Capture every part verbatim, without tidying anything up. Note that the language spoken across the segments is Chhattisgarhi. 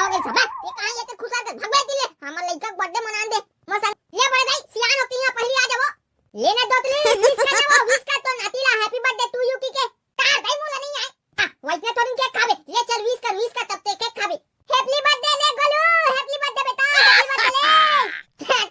हो गइस बा, ते कहाँ ये ते खुश आके भगवे दिले, हमर लइका के बर्थडे मनान दे। मोर संग ले बड़े दाई, सियान होके यहाँ पहली आ जावो। ले ना दोतली, विश कर देवो, विश कर तो नाती ला, हैप्पी बर्थडे टू यू की के। तार दाई मोला नहीं आए। हाँ, वइसने थोड़ी केक खाबे। ले चल विश कर, विश कर तब ते केक खाबे। हैप्पी बर्थडे ले गोलू, हैप्पी बर्थडे बेटा, हैप्पी बर्थडे ले।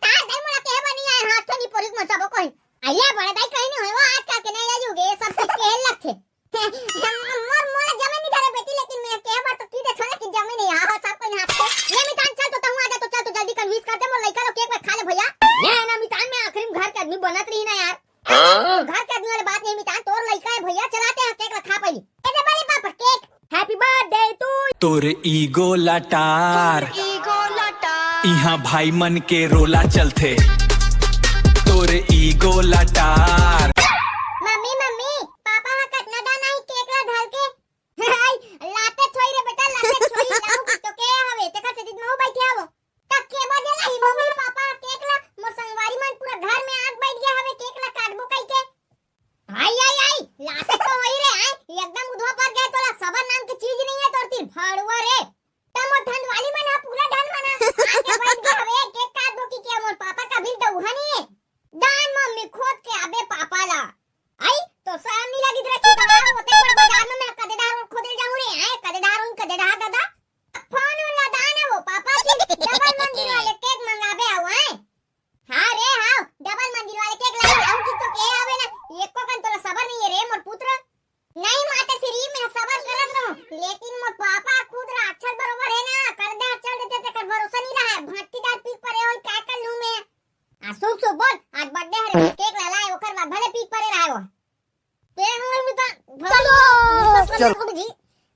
तार दाई मोला कहे बनी आए, हाथ तो नहीं पोरी मन सबो कोई। अइया बड़े दाई कहीं नहीं होय, वो आजकल के नया युग है, ये सब चीज के लगथे। मोर मोला जमे नहीं धरे बेटी, लेकिन मैं कहे बात तो की दे छोले कि जमे नहीं, हाँ, सब कोई हाथ को। ये मितान चल तो तहूँ आ जा, तो चल तो जल्दी कन विश कर दे, मोर लइका लो केक में खा ले भैया। ये है ना मितान में आखिरी में घर के आदमी बनत रही ना यार। हाँ? घर के आदमी वाले बात नहीं मितान, तोर लइका है भैया, चलाते हैं केक ला खा पहली। ए दे बड़े papa cake. Happy birthday to तोर ईगो लटार। ईगो लटार। इहाँ भाई मन के रोला चलथे। तोर ईगो लटार। मम्मी, मम्मी, पापा हा कतना डान आही केक ला धर के। हाय, लाते छोई रे बेटा, लाते छोई, लाऊ की तो के हवे, तेकर से दिन महू बैठे हवो। तब के बजे ला ही मम्मी पापा केक ला, मोर संगवारी मन पूरा घर में आग बैठ गया हवे केक ला काटबो कई के। आई, आई, आई, लाते तो वही रे, आए, एकदम उधवा पर गए, तोला सबर नाम की चीज नहीं है तोर तीर, भाड़ुआ रे। तब मोर धन वाली मन हा पूरा धन मना, आके बैठ गए हवे, केक काटबो की के मोर पापा का बिल दउहा नहीं है। दान मम्मी खोद के आबे पापा ला। आई, तो शर्म नहीं लगी रे, चुतवा, ओते बड़ बाजार में मैं कदे डहर खोदे जाऊं रे, आए, कदे डहर उन, कदे डहर दादा। फोन उन ला दान है वो पापा की, डबल मंजिल वाले केक मंगाबे आओ, आए। हाँ रे, हाँ, डबल मंजिल वाले केक लाई, आऊ की तो के आवे ना, एको कन तोला सबर नहीं है रे, मोर पुत्र। नहीं माता श्री, मैं सबर करत रहूं, लेकिन मोर पापा खुद राक्षस बरोबर है ना, कर दे चल देते, तेकर भरोसा नहीं रहा है, भट्टीदार पीक परे होई, काय कर लूं मैं? आ, शुभ शुभ बोल, आज बर्थडे हरे, केक ला लाए, ओकर बाद भले पीक परे रहे वो। ते हमर मितान, भले चलो। विश्वास कर चलो। ले जी,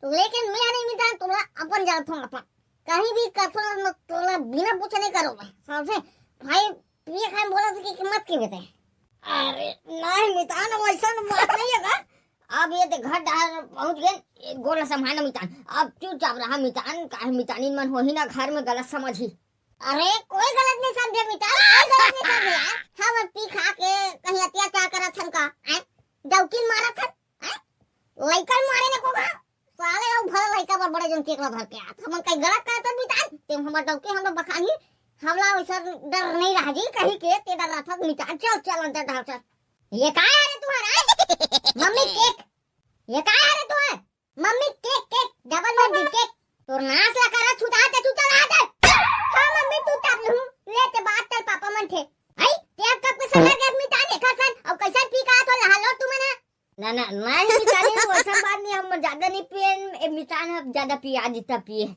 लेकिन मैं नहीं मितान, तोला अपन जानत हूं अपन। कहीं भी कथो न तोला बिना पूछे नहीं करो मैं। सबसे भाई पिए खाए में बोला था कि मत के बेटे। अरे नहीं मितान, वैसा न बात नहीं है का? अब ये ते घर डाल पहुंच गए, ये गोला संभाल मितान। अब चुपचाप रहा मितान, काहे मितानी मन होही ना घर में गलत समझी। अरे कोई गलत नहीं समझे मितान, कोई गलत नहीं समझे यार। हम अब पी खा के कहीं अत्याचार करत हन का? हैं? डौकी मारत हन? हैं? लइका मारे ने को का? साले अउ भला लइका बर बड़े जन केक ला धर के आत। हमन कहीं गलत करत हन मितान, ते हमर डौकी हमला बखानी, हमला वैसा डर नहीं रहा जी, कहीं के ते डर रहा था मितान। चल, चल अंदर डाल, चल। ये का है रे तुम्हारा? Mummy cake. ये का है रे तुम्हारा? मम्मी केक, केक, डबल मंजिल केक। तोर नाश ला करा छुटा ते तू चला दे। हाँ मम्मी तू तब लू, ले ते बात चल पापा मन थे। आई, ते अब कब के सबर गैस मितान एकर सन, अब कैसन पी का तो लहा लो तुमन है? ना, ना, मैं ही मितान हूँ, ऐसा बात नहीं, हम ज्यादा नहीं पिए, ए मितान हम ज्यादा पिए, आज इतना पिए।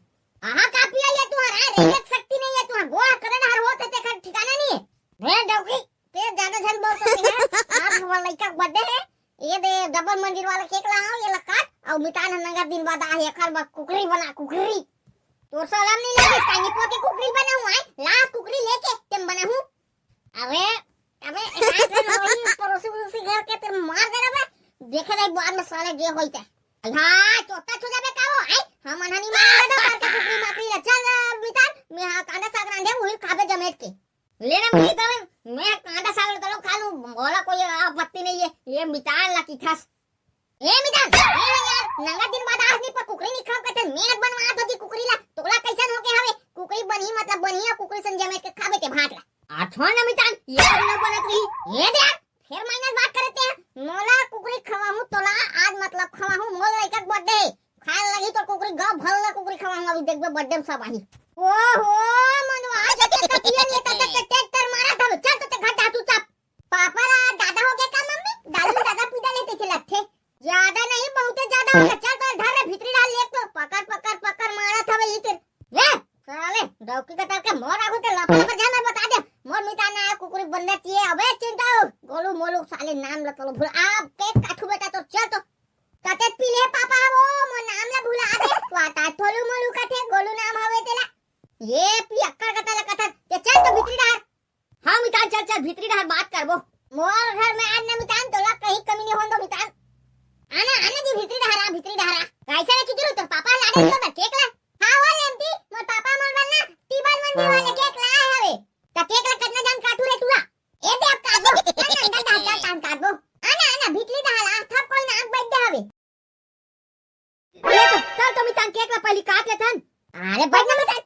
आहा, का पिया ये तुम्हारा, रे, एक शक्ति नहीं है तुम्हारा, गोहा कदन हर होत है, तेकर ठिकाना नहीं है। रे डौकी, ते ज्यादा झन बोल सकते हैं, आज हमारा लड़का का बर्थडे है, ये दे डबल मंजिल वाला केक लाओ, ये ला काट, और मितान नंगा दिन बाद आ, एकर बाद कुकरी बना, कुकरी। तोर शरम नहीं लगे, कानी पोते कुकरी बना हुआ है, लास कुकरी लेके तेम बना हूँ। अबे, अबे, रात में वही पड़ोसी उड़ोसी घर के तेरे मार दे रहा बे। देखे जाए बाद में साले जे होई ते। हाँ, चोटा छू जाबे का वो, आई? हम अनहनी मार दे दो, करके कुकरी माकरी ला। चल, मितान, मैं हाँ कांदा साग रांधे, वही खाबे जमेट के। ले ना, मैं तो, मैं कांदा साग तो खा लूँ, बोला कोई आपत्ति नहीं है। ये मितान ला की खस। ए मितान, ए ना यार, नंगा दिन बाद आज नहीं पर कुकरी नहीं खाओ कहते, मेहनत बनवा दो जी कुकरी ला। तोला कैसन हो के हवे? कुकरी बनी मतलब बनी है, कुकरी सन जमेट के खाबे ते भात ला। आ छोड़ ना मितान, ये कभी ना बनत रही। ये दे यार, फिर माइनस बात करते हैं। मोला कुकरी खवाहूँ तोला, आज मतलब खवाहूँ, मोर लइका के बर्थडे है। खाए लगी तो कुकरी गाँव भर ला कुकरी खवाहूँ, अभी देखबे बर्थडे में सब आही। ओहो, मनवा, आज एक एक पियन ये तक तक टेट कर मारा था, चल तो ते घर जा चुपचाप। पापा ला दादा हो गया का मम्मी? दादू दादा पूजा लेते थे लगथे। ज्यादा नहीं, बहुते ज्यादा हो गया। चल तो धर रे भीतरी डाल ले तो। पकड़, पकड़, पकड़ मारा था भाई इधर। ले, साले, डौकी का तार के मोर आगू ते लपड़ पर जा, मैं बता दे। मोर मितान ना आया, कुकरी बनना चाहिए। अबे चिंता हो, गोलू मोलू साले नाम ला तोलो भूल। आप केक काटू बेटा तो चल तो। कते पीले पापा वो, मोर नाम ला भुला दे। वाता थोलू मोलू कथे, गोलू नाम हवे तेला। ये पियक्कड़ का तला कथा, ये चल तो भीतरी डाल। हाँ मितान, चल चल भीतरी डहर बात करबो। मोर घर में आज न मितान, तोला कहीं कमी नहीं होन दो मितान। आना, आना जी भीतरी डहर आ, भीतरी डहर आ। कैसे रे चुचुरू, तोर पापा लाडे तो केक ला। हाँ वो लेमती, मोर पापा मोर बर ना टीबल मंदी वाले केक लाए हवे। त केक ला कितना जान काटू रे तू ला? ए दे अब काटबो, चल अंदर डहर चल तान काटबो। आना, आना भीतरी डहर आ, थप कोई ना आग बैठ दे हवे। ले तो, चल तो मितान केक ला पहली काट लेथन। अरे बैठ ना मितान,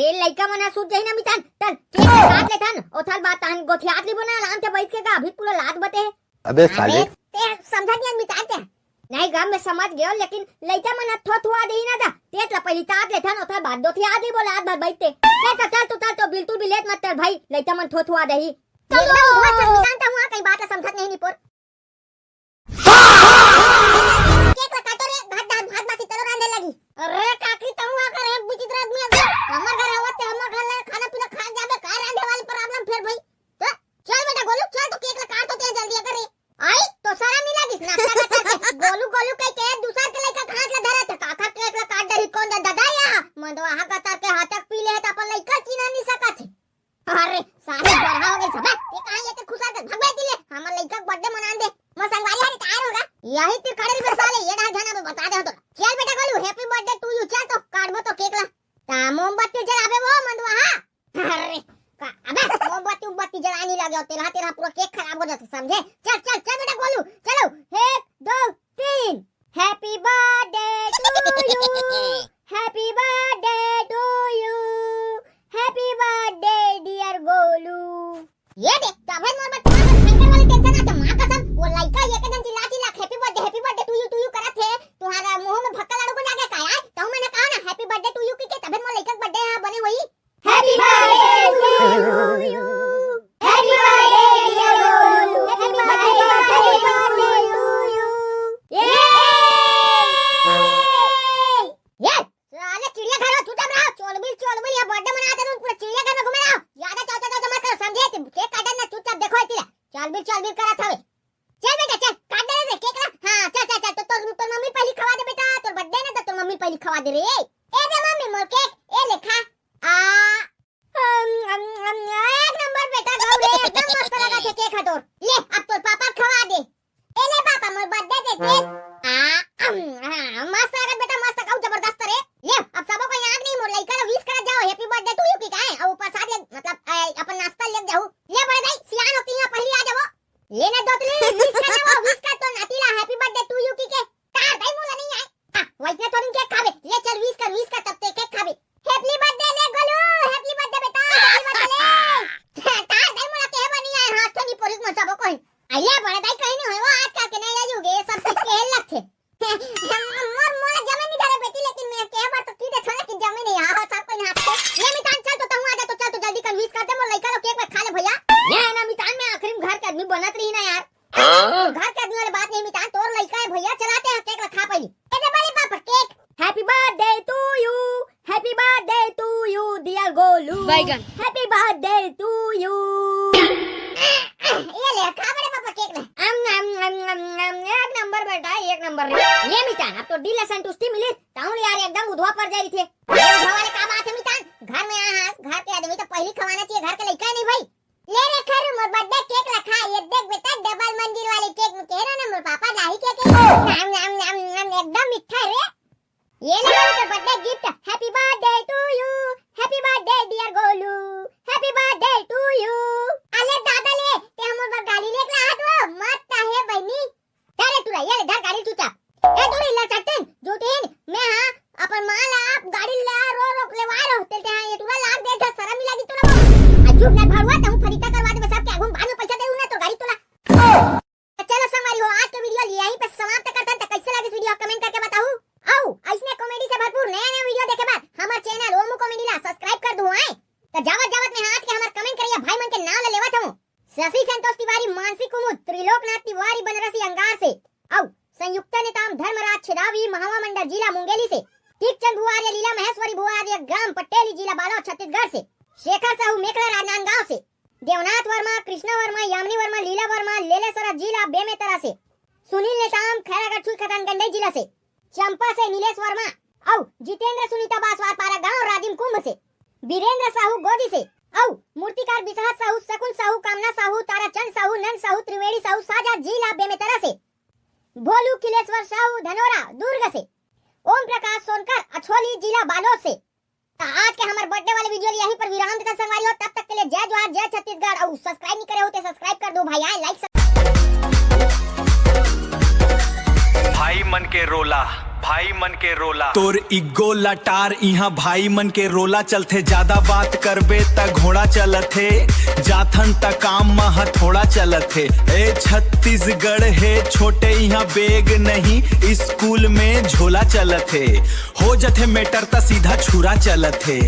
ए लइका मन ह सूत जाही ना मितान, तन केक काट लेथन, ओथल बात तहन गोठियात लिबो ना आराम से बइठ के गा, अभी पूरा लात बते हे। अबे अरे, साले। ते समझा नहीं मितान ते। नहीं गा, मैं समझ गयो, लेकिन लइका मन ह थोथुआ देही ना दा, तेत ला पहिली तात लेथन, ओथल बाद गोठियात लिबो लात भर बइठ के। चल तो, चल तो, चल तो, बिल्कुल भी लेट मत कर भाई, लइका मन थोथुआ देही। ये तो बहुत समझाता हूँ, कई बात ला समझत नहीं निपोर। केक ला काटो रे, भात डाल, भात बासी तलो रांधे लगी। अरे काकी, तहूँ आकर एक विचित्र आदमी आगे। हमर घर आवत ते, हमर घर ले खाना पीना खा जाबे, का रांधे वाली problem फिर भाई? तो चल बेटा गोलू, चल तो केक ला काट तो ते जल्दी अगर रे। आई तो शरम नहीं लगिस, नाश्ता करता के गोलू गोलू कह के दूसर के लइका के हाथ ला धरत हे, काका केक ला काट डरी कौन दे दादा या? मंदवा हा कतर के हाथ तक पी ले हे, त अपन लइका चिन्हा नहीं सकत हे। अरे, सारे बड़हा हो गई सब। ये कहाँ ये तो खुसर के भगवे दिले। हमर लइका के birthday मनान दे। मोर संगवारी हरे तैयार होगा। यही तिर खड़े रहिबे साले, ये डहा झन अबे बता दे हो तो। चल बेटा Golu, happy birthday to you। चल तो काटबो तो केक ला। ता मोमबत्ती जलाबे वो मंदवा हा। अरे, का, अबे मोमबत्ती उमबत्ती जलानी लगे हो, तेरा तेरा पूरा केक खराब हो जाता समझे। चल चल चल बेटा गोलू, चलो। एक, दो, तीन। Happy birthday to you, happy birthday to you, happy birthday dear Golu. ये देख, तभे मोर बच्चा के भयंकर वाली tension आथे, माँ कसम, वो लइका ये के दिन चिल्ला चिल्ला happy birthday, happy birthday to you, to you करत हे, तुम्हारा मुंह में भक्का लाड़ू बना गया का यार? तहूँ मैंने कहा ना happy birthday to you की के, तभे मोर लइका के birthday यहाँ बने होई। Happy birthday to you। Happy birthday dear Golu. Happy birthday, happy birthday to you। ये ये साले चिड़ियाघर हो, चुपचाप रहो। चोलबिल, चोलबिल, ये birthday मनाते तुम पूरा चिड़ियाघर में घूमे रहो। ज्यादा चौचा चौचा मत करो, समझे? तुम केक काटन ना, चुपचाप देखो इतने। चोलबिल, चोलबिल करत हवे। चल बेटा, चल, काट दे रे केक ला। हाँ, चल, चल, चल, तो तोर, तोर मम्मी पहली खवा दे बेटा, तोर birthday ना, तो तोर मम्मी पहली खवा दे रे। ए दे मम्मी मोर केक, ए ले खा। आ, अम, अम, अम, एक नंबर बेटा, गौ रे, एकदम मस्त लगा थे केक हा तोर। ले, अब तोर पापा खवा दे। ए ले पापा, मोर birthday दे दे। आ, अम, हाँ, मस्त लगा बेटा, मस्त, गौ जबरदस्त रे। ले, अब सबो कोई आग नहीं, मोर लइका ला wish करत जाओ, happy birthday to you की काहे? अब ऊपर साथ ले, मतलब, ए, अपन नाश्ता ले जाओ। ले बड़े दाई, सियान होती है, पहली आ जाओ। ले ना दोतली, wish कर ना वो, wish कर तो नाती ला, happy birthday to you की के। तार दाई मोला नहीं आए। हाँ, वैसने थोड़ी केक खाबे। ले चल, wish कर, wish कर, तब ते केक खाबे। Happy birthday ले गोलू, happy birthday बेटा, happy birthday ले। तार दाई मोला कहे बनी आए, हाँ, तो नहीं पोरी मन सबो कोई। अइया बड़े दाई कहीं नहीं होय, वो आजकल के नया युग है, ये सब चीज के हेल लगथे। मोर मोला जमे नहीं धरे बेटी, लेकिन मैं कहे बार तो की दे छोले कि जमे नहीं, हाँ, सब कोई हाथ को। ये मितान चल तो तहूँ आ जा, तो चल तो जल्दी कर wish कर दे, मोर लइका लो केक में खा ले भैया। ये है ना मितान में आखिरी में घर के आदमी बनत रही ना यार। हाँ? घर के आदमी वाले बात नहीं मितान, तोर लइका है भैया, चलाते हैं केक ला खा पहली। ए दे बड़े papa cake. Happy birthday to you, happy birthday to you dear Golu. बैगन। Happy birthday to you। ये ले खा बड़े पापा केक ले। अम, अम, अम, अम, अम, एक नंबर बेटा, एक नंबर रे। ये मितान, अब तो दिल ला संतुष्टि मिलिस, ताहू ले यार एकदम उधवा पर जाई थे। ये उधवा वाले का बात है मितान? घर में आए हैं, घर के आदमी तो पहली खवाना चाहिए, घर के लइका है नहीं भाई। ले रे खरू, मोर birthday केक ला खा, ये देख बेटा, double मंजिल वाले केक में कह रहा ना, मोर पापा लाही केक है। नाम, नाम, नाम, नाम, एकदम मीठा रे। ये ले रे तोर birthday gift, happy birthday to you, happy birthday dear Golu, happy birthday to you। अले दादा ले, ते हमर बर गाड़ी लेके ला हाथ वो, मत काहे बहनी। अरे तू ला, ये ले धर गाड़ी चुपचाप। ए दूरी ला चट्टन, जूठिन, मैं हाँ, अपन माँ ला आप गाड़ी ला रो रो के लेवा रहो, तेल ते हाँ, ये टूरा लाग दे, धर शरम नहीं लगी तोला बाबू। आ चुप ना भरुआ, तहूँ फरीता करवा दे, बस आपके आगू में बाद में पैसा दे ना तो गाड़ी तोला। तो चलो संगवारी हो, आज के video यहीं पे समाप्त करते हैं। तो कैसे लगी video, comment करके बताओ। आओ, ऐसने comedy से भरपूर नया नया video देखे बाद हमारे channel ओमू comedy ला subscribe कर दो, आए। तो जावत जावत में आज के हमारे comment करिए भाई मन के नाम ले लेवत हूँ। शशि संतोष तिवारी, मानसी कुमुद, त्रिलोकनाथ तिवारी, बनारसी अंगार से, अउ संयुक्त नेताम धर्मराज छेदावी, महावा मंडल, जिला मुंगेली से, टीकचंद भुआर्य, लीला महेश्वरी भुआर्य, ग्राम पटेली, जिला बालोद, छत्तीसगढ़ से, शेखर साहू, मेखला राजनांदगांव से, देवनाथ वर्मा, कृष्णा वर्मा, यामिनी वर्मा, लीला वर्मा, लेलेसरा, जिला बेमेतरा से, सुनील नेताम, खैरागढ़, छुईखदान, गंडई जिला से, चंपा से नीलेश वर्मा, अउ जितेंद्र सुनीता बासवार पारा गांव राजिम कुंभ से, बीरेंद्र साहू गोदी से, अउ मूर्तिकार बिसहत साहू, शकुन साहू, कामना साहू, ताराचंद साहू, नंद साहू, त्रिवेणी साहू, साजा, जिला बेमेतरा से, भोलू खिलेश्वर साहू धनोरा दुर्ग से, ओम प्रकाश सोनकर अछोली, जिला बालोद से। तो आज के हमारे birthday वाले video यहीं पर विराम देता संगवारी हो। तब तक के लिए जय जोहार, जय छत्तीसगढ़, और subscribe नहीं करे हो तो subscribe कर दो भाई, आए like। भाई मन के रोला, भाई मन के रोला। तोर इग्गो लटार इहाँ भाई मन के रोला चलथे। ज्यादा बात करबे त घोड़ा चलथे, जाथन त काम म हथोड़ा चलथे। ए छत्तीसगढ़ हे छोटे, इहाँ बैग नहीं, स्कूल में झोला चलथे। हो जथे मैटर त सीधा छुरा चलथे।